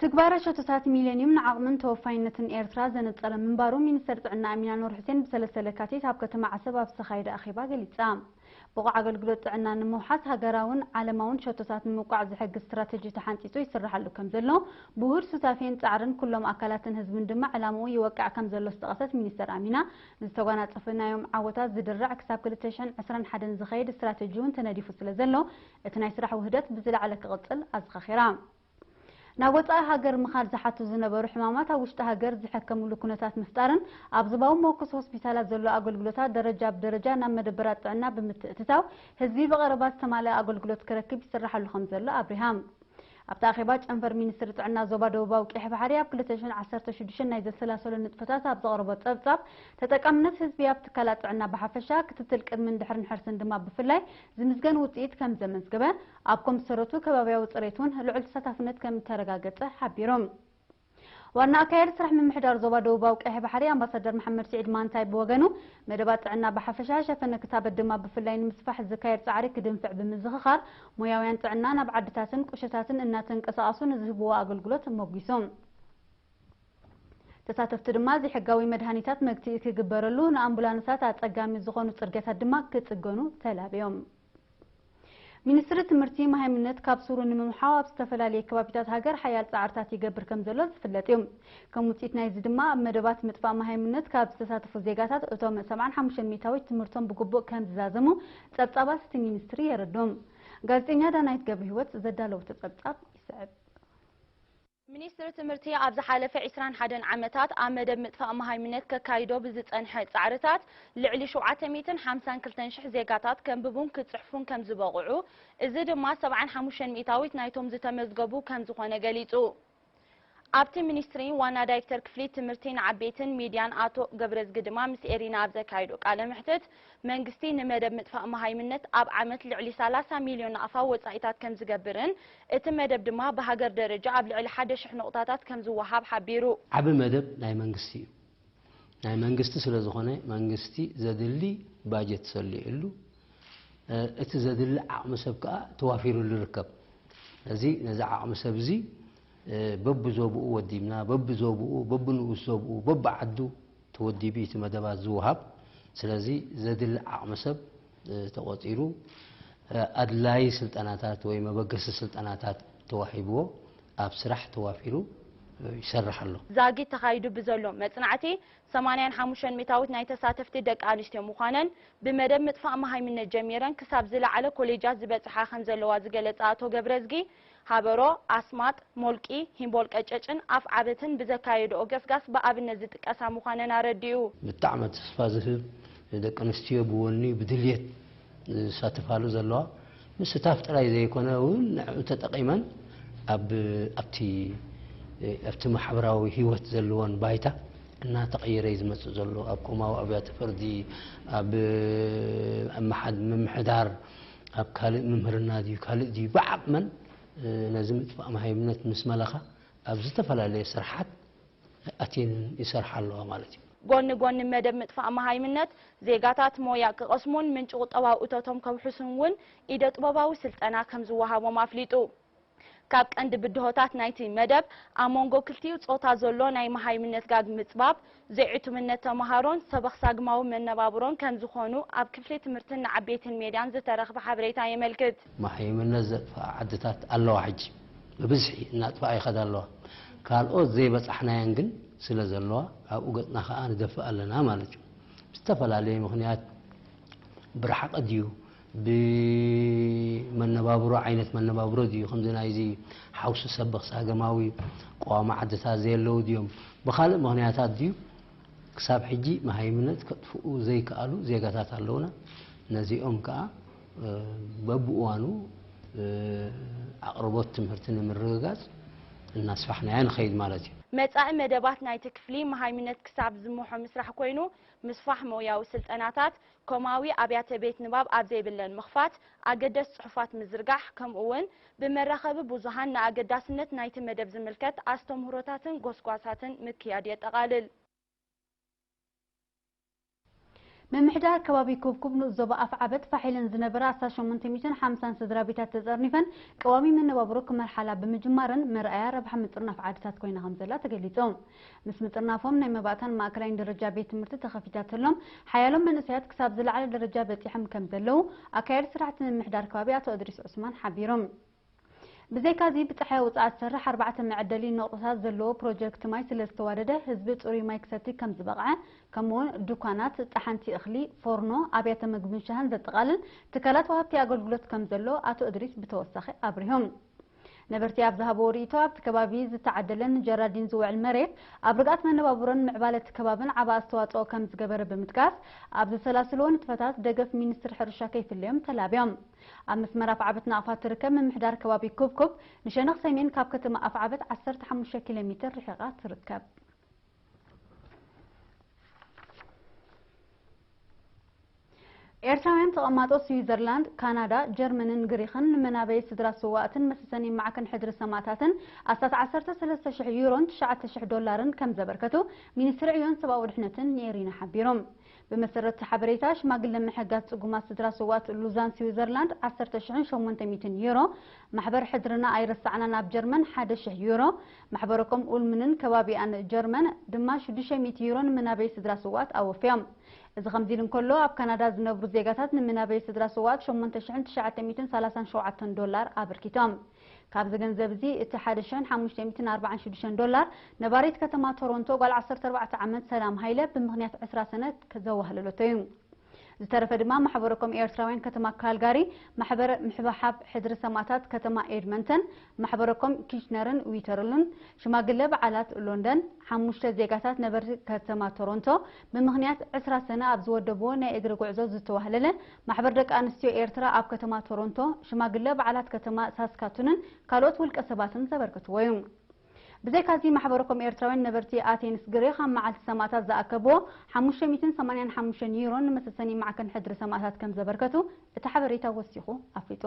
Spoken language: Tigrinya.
ትግባረ ሸቶታት ሚሌኒየም ንዓቕምን ተወፋይነትን ኤርትራ ዘነጸረ ምንባሩ ሚኒስተር ጥዕና ኣሚና ኑር ሑሴን ብሰለስተ ለካቲት ኣብ ከተማ ዓሰብ ኣብ ዝተኻየደ ኣኼባ ገሊጻ። ብቑዕ ኣገልግሎት ጥዕና ንምውሓስ ሃገራውን ዓለማውን ሸቶታት ንምውቃዕ ዝሕግዝ ስትራተጂ ተሓንጺጹ ይስራሓሉ ከም ዘሎ፣ ብውሁድ ሱታፌን ጻዕርን ኩሎም ኣካላትን ህዝብን ድማ ዕላምኡ ይወቅዕ ከም ዘሎ ዝጠቐሰት ሚኒስተር ኣሚና፣ ንዝተጓናጸፍናዮም ዓወታት ዝድርዕ ክሳብ ክልተ ሽሕን ዕስራን ሓደን ዝኸይድ ስትራተጂ እውን ተነዲፉ ስለ ዘሎ፣ እቲ ናይ ስራሕ ውህደት ብዝለዓለ ክቕጽል ኣዘኻኺራ። ናብ ወጻኢ ሃገር ምኻድ ዝሓቱ ዝነበሩ ሕማማት ኣብ ውሽጢ ሃገር ዝሕከምሉ ኩነታት ምፍጣርን ኣብ ዞባዊ መወከሲ ሆስፒታላት ዘሎ ኣገልግሎታት ደረጃ ብደረጃ ናብ መደበራት ጥዕና ብምትእትታው ህዝቢ ብቐረባ ዝተማልአ ኣገልግሎት ክረክብ ይስራሓሉ ከም ዘሎ ኣብሪሃ። ኣብቲ ኣኼባ ጨንፈር ሚኒስትሪ ጥዕና ዞባ ደቡባዊ ቀይሕ ባሕሪ ኣብ ክልተ ሽሕን ዓሰርተ ሽዱሽተን ናይ ዘሰላሰሎ ንጥፈታት ኣብ ዘቕረቦ ጸብጻብ ተጠቃምነት ህዝቢ ኣብ ትካላት ጥዕና ብሓፈሻ ክትትል ቅድምን ድሕርን ሕርስን ድማ ብፍላይ ዝምዝገን ውጽኢት ከም ዘመዝገበ ኣብ ኮምሰረቱ ከባብያዊ ጽሬት እውን ልዑል ተሳታፍነት ከም እተረጋገጸ ሓቢሮም። ዋና ኣካያዲ ስራሕ ምምሕዳር ዞባ ደቡባዊ ቀይሕ ባሕሪ ኣምባሳደር መሓመድ ስዒድ ማንታይ ብወገኑ መደባት ጥዕና ብሓፈሻ ሸፈነ ክታበት ድማ ብፍላይ ንምስፋሕ ዝካየድ ጻዕሪ ክድንፍዕ ብምዝኽኻር ሞያውያን ጥዕና ናብ ዓድታትን ቁሸታትን እናተንቀሳቐሱ ንዝህብዎ ኣገልግሎት ሞጒሱ። ተሳተፍቲ ድማ ዘይሕጋዊ መድሃኒታት መግትኢ ክግበረሉ ንኣምቡላንሳት ኣጸጋሚ ዝኾኑ ጽርግያታት ድማ ክጽገኑ ተላብዮም። ሚኒስትሪ ትምህርቲ መሃይምነት ካብ ሱሩ ንምምሓው ኣብ ዝተፈላለየ ከባቢታት ሃገር ሓያል ጻዕርታት ይገብር ከም ዘሎ ዝፍለጥ እዩ። ከም ውፅኢት ናይዚ ድማ ኣብ መደባት ምጥፋእ መሃይምነት ካብ ዝተሳተፉ ዜጋታት እቶም ሰብዓን ሓሙሽተን ሚእታዊት ትምህርቶም ብግቡእ ከም ዝዛዘሙ ጸብጻባት እቲ ሚኒስትሪ የረድኡ። ጋዜጠኛ ዳናይት ገብረ ህይወት ዘዳለወቶ ጸብጻብ ይስዕብ። ሚኒስትሪ ትምህርቲ ኣብ ዝሓለፈ ዕስራን ሓደን ዓመታት ኣብ መደብ ምጥፋእ መሃይምነት ከካይዶ ብዝጸንሐ ጻዕርታት ልዕሊ ሸውዓተ ሚእትን ሓምሳን ክልተን ሽሕ ዜጋታት ከንብቡን ክጽሕፉን ከም ዝበቕዑ፣ እዚ ድማ ሰብዓን ሓሙሽተን ሚእታዊት ናይቶም ዝተመዝገቡ ከም ዝኾነ ገሊጹ። ኣብቲ ሚኒስትሪ ዋና ዳይሬክተር ክፍሊ ትምህርቲ ንዓበይትን ሚድያን ኣቶ ገብረዝጊ ድማ ምስ ኤሪና ኣብ ዘካየዶ ቃለ መሕትት፣ መንግስቲ ንመደብ ምጥፋእ መሃይምነት ኣብ ዓመት ልዕሊ ሰላሳ ሚልዮን ናቕፋ ወጻኢታት ከም ዝገብርን፣ እቲ መደብ ድማ ብሃገር ደረጃ ኣብ ልዕሊ ሓደ ሽሕ ነቑጣታት ከም ዝወሃብ ሓቢሩ። ዓቢ መደብ ናይ መንግስቲ እዩ። ናይ መንግስቲ ስለ ዝኾነ፣ መንግስቲ ዘድሊ ባጀት ሰሊዕሉ፣ እ፣ እቲ ዘድሊ ዓቕሚ ሰብ ከኣ ተዋፊሩሉ ይርከብ። ስለዚ ነዚ ዓቕሚ ሰብ እዚ፣ እ፣ በብዞብኡ ወዲብና፣ በብዞብኡ፣ በብንኡስ ዞብኡ፣ በብዓዱ ተወዲቡ እቲ መደባት ዝወሃብ። ስለዚ ዘድሊ ዓቕሚ ሰብ፣ እ፣ ተቖጺሩ፣ እ፣ ኣድላዪ ስልጠናታት ወይ መበገሲ ስልጠናታት ተዋሂብዎ ኣብ ስራሕ ተዋፊሩ፣ እ፣ ይሰርሕ ኣሎ። ዛጊት ተኻይዱ ብዘሎ መጽናዕቲ፣ ሰማንያን ሓሙሽተን ሚእታዊት ናይ ተሳተፍቲ ደቂ ኣንስትዮ ምዃነን፣ ብመደብ ምጥፋእ መሃይምነት ጀሚረን ክሳብ ዝለዓለ ኮሌጃት ዝበጽሓ ከም ዘለዋ ዝገለጸ ኣቶ ገብረዝጊ፣ ሃበሮ፣ ኣስማጥ፣ ሞልቂ፣ ሂምቦል ቀጨጭን ኣፍ ዓበትን ብዘካየድኦ ገስጋስ ብኣብነት ዝጥቀሳ ምዃነን ኣረዲኡ። ብጣዕሚ ተስፋ ዝህብ፣ ደቂ ኣንስትዮ ብወኒ ብድልየት ዝሳተፋሉ ዘለዋ ምስታፍ ጥራይ ዘይኮነ እውን ንዕኡ ተጠቒመን ኣብ ኣብቲ ኣብቲ ማሕበራዊ ህይወት ዘለወን ባይታ እናተቐየረ እዩ ዝመጽእ ዘሎ። ኣብ ኮማዊ ኣብያተ ፍርዲ፣ ኣብ ኣብ መሓድ- ምምሕዳር፣ ኣብ ካልእ ምምህርና ድዩ ካልእ ድዩ ብዓቕመን ነዚ ምጥፋእ መሃይምነት ምስ መለኻ ኣብ ዝተፈላለየ ስርሓት ኣትየን ይሰርሓ ኣለዋ ማለት እዩ። ጎኒ ጎኒ መደብ ምጥፋእ መሃይምነት፣ ዜጋታት ሞያ ክቐስሙን ምንጪ ቁጠባዊ እቶቶም ከውሕሱን እውን ኢደ ጥበባዊ ስልጠና ከም ዝወሃቦም ኣፍሊጡ። ካብ ቀንዲ ብድሆታት ናይቲ መደብ፣ ኣብ መንጎ ክልቲኡ ጾታ ዘሎ ናይ መሃይምነት ጋግ ምጽባብ፣ ዘይዕቱብነት ተመሃሮን ሰበኽ ሳግማዊ መነባብሮን ከም ዝኾኑ ኣብ ክፍሊ ትምህርትን ንዓበይትን ሜድያን ዝተረኽበ ሓበሬታ የመልክት። መሃይምነት ዘጥፍኣ ዓድታት ኣለዋ ሕጂ። ብብዝሒ እናጥፍኣ ይኸዳ ኣለዋ። ካልኦት ዘይበጻሕናየን ግን ስለ ዘለዋ ኣብኡ ገጽና ከኣ ንደፍእ ኣለና ማለት እዩ። ብዝተፈላለየ ምኽንያት ብረሓቕ ድዩ፣ ብመነባብሮ ዓይነት መነባብሮ ድዩ፣ ከምዚ ናይዚ ሓውሲ ሰበኽ ሳገማዊ ቀዋሚ ዓድታት ዘየለዉ ድዮም፣ ብኻልእ ምኽንያታት ድዩ ክሳብ ሕጂ መሃይምነት ከጥፍኡ ዘይከኣሉ ዜጋታት ኣለዉና። ነዚኦም ከኣ በብእዋኑ ኣቕርቦት ትምህርቲ ንምርግጋጽ እናስፋሕናዮ ንኸይድ ማለት እዩ። መጻኢ መደባት ናይቲ ክፍሊ መሃይምነት ክሳብ ዝምሖ ምስራሕ ኮይኑ፣ ምስፋሕ ሞያዊ ስልጠናታት፣ ኮማዊ ኣብያተ ቤት ንባብ ኣብ ዘይብለን ምኽፋት፣ ኣገደስቲ ጽሑፋት ምዝርጋሕ፣ ከምኡ'ውን ብመራኸቢ ብዙሃን ንኣገዳስነት ናይቲ መደብ ዝምልከት ኣስተምህሮታትን ጎስጓሳትን ምክያድ የጠቓልል። ምምሕዳር ከባቢ ኩብኩብ ንኡስ ዞባ ኣፍዓበት ፋሕ ኢለን ዝነበራ ኣስታት ሸሞንተ ሚእትን ሓምሳን ስድራ ቤታት ተጸርኒፈን ቀዋሚ መነባብሮ ክመርሓላ ብምጅማረን መርኣያ ረብሓ ምጥርናፍ ዓድታት ኮይና ከም ዘላ ተገሊጹ። ምስ ምጥርናፎም ናይ መባእታን ማእከላይን ደረጃ ቤት ትምህርቲ ተኸፊታ ተሎም ሓያሎም መንእሰያት ክሳብ ዝለዓለ ደረጃ በጺሖም ከም ዘለዉ ኣካያዲ ስራሕቲ ምምሕዳር ከባቢ ኣቶ እድሪስ ዑስማን ሓቢሮም። ብዘይካዚ ብጸሓይ ውጽኣት ዝሰርሕ ኣርባዕተ መዐደሊ ነቑጣታት ዘለዎ ፕሮጀክት ማይ ስለ ዝተዋደደ ህዝቢ ጽሩይ ማይ ክሰቲ ከም ዝበቕዐ ከምኡውን ድኳናት ጣሓንቲ እኽሊ፣ ፎርኖ፣ ኣብያተ ምግብን ሻህን ዘጠቓልል ትካላት ወሃብቲ ኣገልግሎት ከም ዘሎ ኣቶ እድሪስ ብተወሳኺ ኣብሪሆም። ነበርቲ ኣብ ዝሃብዎ ርእይቶ ኣብቲ ከባቢ ዝተዓደለን ንጀራዲን ዝውዕል መሬት ኣብ ርግኣት መነባብሮን ምዕባለ እቲ ከባብን ዓቢ ኣስተዋጽኦ ከም ዝገበረ ብምጥቃስ ኣብ ዘሰላስልዎ ንጥፈታት ደገፍ ሚኒስትሪ ሕርሻ ከይፍለዮም ተላብዮም። ኣብ መስመር ኣፍዓበት ናቕፋ ትርከብ ምምሕዳር ከባቢ ኩብኩብ ንሸነኽ ሰሜን ካብ ከተማ ኣፍዓበት ዓሰርተ ሓሙሽተ ኪሎ ሜትር ርሒቓ ትርከብ። ኤርትራውያን ተቐማጦ ስዊዘርላንድ፣ ካናዳ፣ ጀርመንን ግሪኽን ንመናበይ ስድራ ስዋእትን መሰሰኒ ማዕከን ሕድሪ ሰማእታትን ኣስታት ዓሰርተ ሰለስተ ሽሕ ዩሮን ትሽዓተ ሽሕ ዶላርን ከም ዘበርከቱ ሚኒስትሪ ዕዮን ሰብኣዊ ድሕነትን ንኤሪና ሓቢሮም። ብመሰረት እቲ ሓበሬታ፣ ሽማግለ ምሕጋዝ ጽጉማት ስድራ ስዋእት ሉዛን ስዊዘርላንድ ዓሰርተ ሽሕን ሸሞንተ ሚእትን ዩሮ፣ ማሕበር ሕድርና ኣይረሳዕናን ኣብ ጀርመን ሓደ ሽሕ ዩሮ፣ ማሕበረኮም ኡልምንን ከባቢኣን ጀርመን ድማ ሽዱሽተ ሚእቲ ዩሮ ንመናበይ ስድራ ስዋእት ኣወፍዮም። እዚ ከምዚ ኢሉ እንከሎ፣ ኣብ ካናዳ ዝነብሩ ዜጋታት ንመናበይ ስድራ ስዋእት ሸሞንተ ሽሕን ትሽዓተ ሚእትን ሰላሳን ሸውዓተን ዶላር ኣበርኪቶም። ካብዚ ገንዘብ እዚ እቲ ሓደ ሽሕን ሓሙሽተ ሚእትን ኣርባዓን ሽዱሽተን ዶላር ነባሪት ከተማ ቶሮንቶ ጓል ዓሰርተ ኣርባዕተ ዓመት ሰላም ሃይለ ብምኽንያት ዕስራ ሰነ ዘዋህለለቶ እዩ። ዝተረፈ ድማ ማሕበረኮም ኤርትራውያን ከተማ ካልጋሪ፣ ማሕበር ምሕብሓብ ሕድሪ ሰማእታት ከተማ ኤድመንተን፣ ማሕበረኮም ኪችነርን ዊተርሉን፣ ሽማግለ በዓላት ሎንደን፣ ሓሙሽተ ዜጋታት ነበርቲ ከተማ ቶሮንቶ ብምኽንያት ዕስራ ሰነ ኣብ ዝወደብዎ ናይ እግሪ ጉዕዞ ዝተዋህለለ ማሕበር ደቂ ኣንስትዮ ኤርትራ ኣብ ከተማ ቶሮንቶ፣ ሽማግለ በዓላት ከተማ ሳስካቱንን ካልኦት ውልቀ ሰባትን ዘበርከትዎ እዩ። ብዘይካዚ ማሕበረኮም ኤርትራውያን ነበርቲ ኣቴንስ ግሪኽ ኣብ መዓልቲ ሰማእታት ዝኣከብዎ ሓሙሽተ ሚእትን ሰማንያን ሓሙሽተን ዩሮ ንመሰሰኒ ማዕከን ሕድሪ ሰማእታት ከም ዘበርከቱ እቲ ሓበሬታ ወሲኹ ኣፍሊጡ።